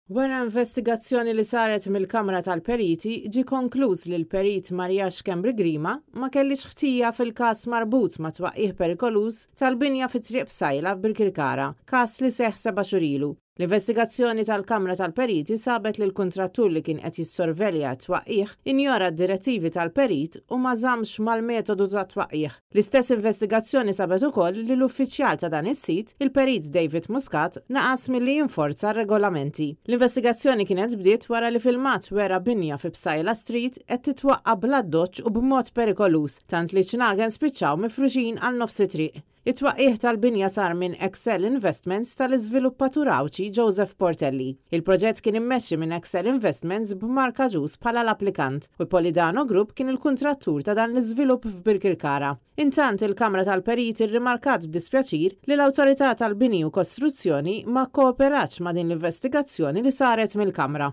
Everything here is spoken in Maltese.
Wara investigazzjoni li saret mill-Kamra tal-Periti, ġie konkluż li l-Perit Maria Schembri Grima ma kellhiex ħtija fil-każ marbut ma' twaqqigħ perikoluż tal-binja fi Triq Psaila f'Birkirkara, każ li seħħ seba' xhur ilu. L-investigazzjoni tal-Kamra tal-Periti sabet li l-kuntrattur li kien qed jissorvelja t-twaqqigħ injora d-direttivi tal-perit u ma żammx mal-metodu tat-twaqqigħ. L-istess investigazzjoni sabet ukoll li l-uffiċjal ta' dan is-sit, il-Perit David Muscat, naqas milli jinforza r-regolamenti. L-investigazzjoni kienet bdiet wara li filmat wera binja fi Psaila Street qed titwaqqa' bl-addoċċ u b'mod perikoluż, tant li ċ-ċnagen spiċċaw mifruxin għal nofs it-triq. It-twaqqigħ tal-binja sar minn Excel Investments tal-iżviluppatur Għawdxi Joseph Portelli. Il-proġett kien immexxi minn Excel Investments b'Mark Agius bħala l-applikant u Polidano Group kien il-kuntrattur ta' dan l-iżvilupp f'Birkirkara. Intant, il-Kamra tal-Periti rrimarkat b'dispjaċir li l-Awtorità tal-Bini u Kostruzzjoni ma kkooperatx ma' din l-investigazzjoni li saret mill-Kamra.